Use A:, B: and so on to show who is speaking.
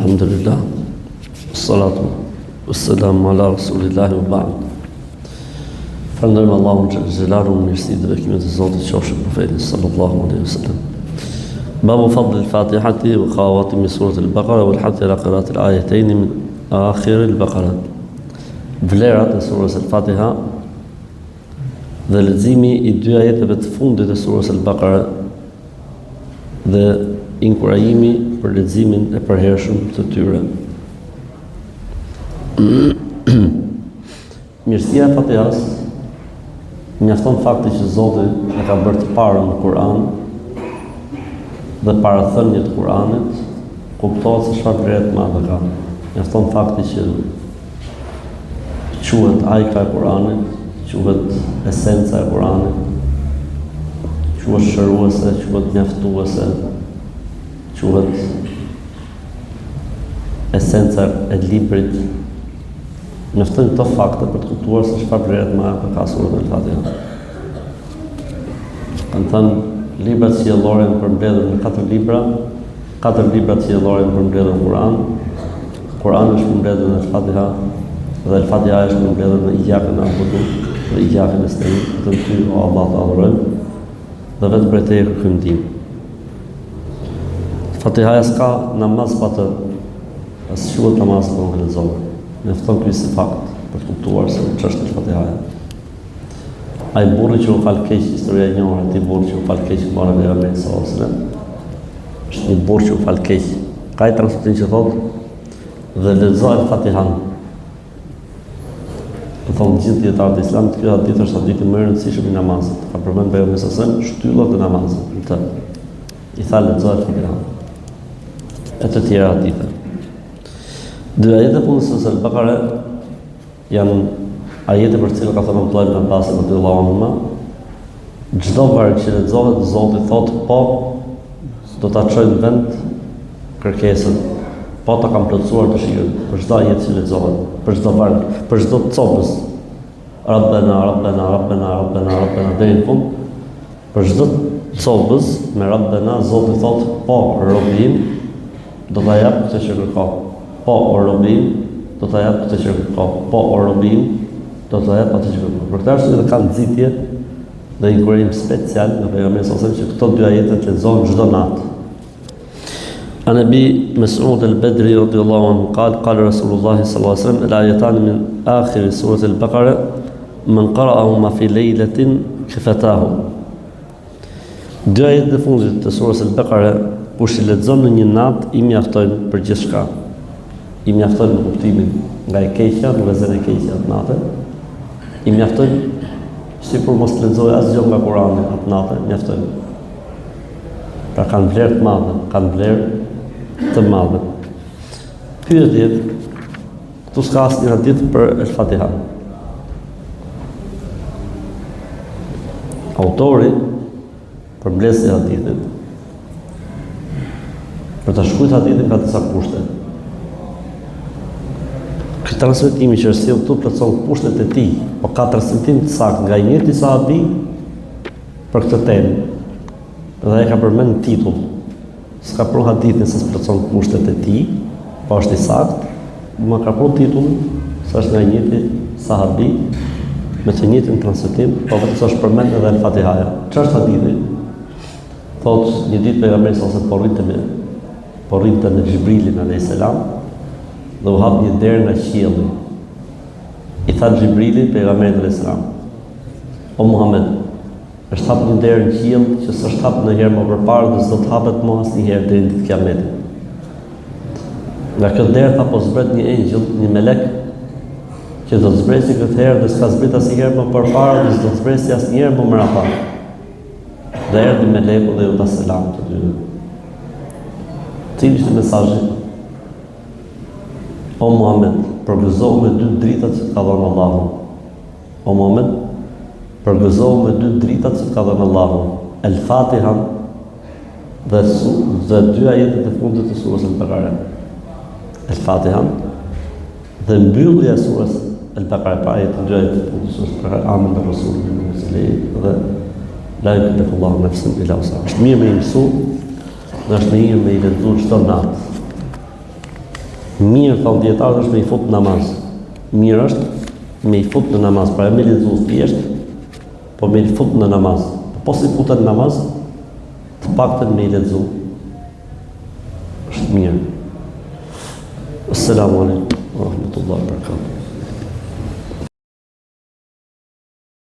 A: Alhamdulillah. Salatu wassalamu ala Rasulillah wa ba'd. Falënderojmë Allahun xhel xhelaluhu, mirësitë dhe bekimet e Zotit qofshin mbi profetin sallallahu alaihi wasallam. Babu fadl al-Fatihati wa khawatim surat al-Baqara wal hath ala qira'at al-ayatayn min akhir al-Baqara. Vlerat e surës al-Fatiha dhe leximi i dy ajeteve të fundit të surës al-Baqara dhe inkurajimi për leximin e përhershëm të tyre. Mirësia e Fatihas mjafton fakti që Zoti e ka bërë të parën në Kur'an dhe parathënie të Kur'anit, kuptohet se çfarë vlere të madhe ka. Mjafton fakti që quhet ajka e Kur'anit, quhet esenca e Kur'anit, quhet shëruese, quhet mjaftuese, quhet esenca e librit. Mjaftojnë këto fakte për të kuptuar se çfarë vlere të madhe ka surat al-Fatiha. Kanë thënë librat qiellore janë përmbledhur në katër libra, katër libra qiellore janë përmbledhur në Kur'an. Kur'ani është përmbledhur në Al-Fatiha dhe Al-Fatiha është përmbledhur në Ijjaka na'budu dhe Ijjaka nasta'in, vetëm ty o Allah të adhurojmë dhe vetëm prej teje kërkojmë ndihmë. Fatihaja s'ka namaz pa të, as quhet namaz po nuk e lexove. Mjafton ky si fakt për të kuptuar se ç'është Fatihaja. Ai burri që u fal keq, historia e njohur e atij burri që u fal keq në kohën e pejgamberit sallallahu alajhi wasallam. Është një burrë që u fal keq. Ka një transmetim që thotë dhe lexo El Fatihan. E thonë gjithë dijetarët e islamit, ky hadith është hadithi më i rëndësishëm i namazit. Ka përmend pejgamberi sallallahu alajhi wasallam shtyllat e namazit në të. I tha lexo El Fatihan. E të tjera hadithe. Dy ajetet e fundit të sures Al-Baqara Janë ajete për të cilët ka thënë Abdullah ibn Abbas radhiyallahu anhuma, çdo varg që lexohet Zoti thotë po do ta çoj në vend kërkesën. Po ta kam plotësuar dëshirën për çdo ajet që lexohet, për çdo varg, për çdo copëz. Rabbena, Rabbena, Rabbena, Rabbena, Rabbena deri në fund. Për çdo copëz me Rabbena Zoti thotë po robi im do ta jap këtë që kërko. Po o robi im do ta jap këtë që kërko. Po o robi im do ta jap atë që kërko. Për këtë arsye edhe ka nxitje dhe inkurajim special nga pejgamberi sallallahu alajhi wasallam që këto dy ajete të lexohen çdo natë. An Ebi Mes'ud el-Bedri radiallahu anhu kal, kal Rasulullah sallallahu alaihi wasallam, el ajetani min akhiri surat el-Bakare, men qara'ahuma fi lejletin kefetahu. Dy ajetet e fundit të surës el-Bekare, kush i lexon në një natë, i mjaftojnë për gjithçka. I mjaftojnë në kuptimin nga e keqja, nuk e zën e keqja atë natë. I mjaftojnë sikur mos të lexojë asgjë nga Kurani atë natë, mjaftojnë. Pra kanë vlerë të madhe, kanë vlerë të madhe. Pyetje, këtu s'ka asnjë hadith për El Fatiha. Autori, përmbledhësi i hadithit, për ta shkruajtur hadithin ka disa kushte. Ky transmetimi që është sjellë këtu plotëson kushtet e tij, po ka transmetim të saktë nga i njëjti sahabi për këtë temë. Dhe e ka përmend titull. S'ka pru hadithin se s'plotëson kushtet e tij, po është i saktë, ma ka pru titullin se është nga i njëjti sahabi me të njëjtin transmetim, po vetëm se është përmend edhe El Fatihaja. Ç'është hadithi? Thotë një ditë pejgamberi sallallahu alajhi wasallam po rrinte me po rrinte me Xhibrilin alayhis salam dhe u hap një derë nga qielli. I tha Xhibrili pejgamberit alayhis salam: O Muhammed, është hap një derë në qiell që s'është hap ndonjëherë më përpara dhe s'do të hapet më asnjëherë deri në ditë të Kiametit. Nga kjo derë tha po zbret një engjëll, një melek që do të zbresi këtë herë dhe s'ka zbrit asnjëherë më përpara dhe s'do të zbresi asnjëherë më mbrapa. Dhe erdhi meleku dhe ju dha selam të dyve. Cili ishte mesazhi? O Muhammed, përgëzohu me dy dritat që të ka dhënë Allahu. O Muhammed, përgëzohu me dy dritat që të ka dhënë Allahu, El Fatihan dhe su, dhe dy ajetet e fundit të surës El Bekare. El Fatihan dhe mbyllja e surës El Bekare, pra ajetet dy ajetet e fundit të surës El Bekare, Amene Rasulu bima unzile dhe La yukellifullahu nefsen illa vus'aha. Është mirë me i mësu dhe është mirë me i lexu çdo natë. Mirë, thonë dijetarët është me i fut në namaz. Mirë është me i fut në namaz, pra me lexu thjesht, po me i fut në namaz. Po s'i fute në namaz, të paktën me i lexu. Është mirë. Assalamu alaikum wa rahmatullahi wa barakatuh.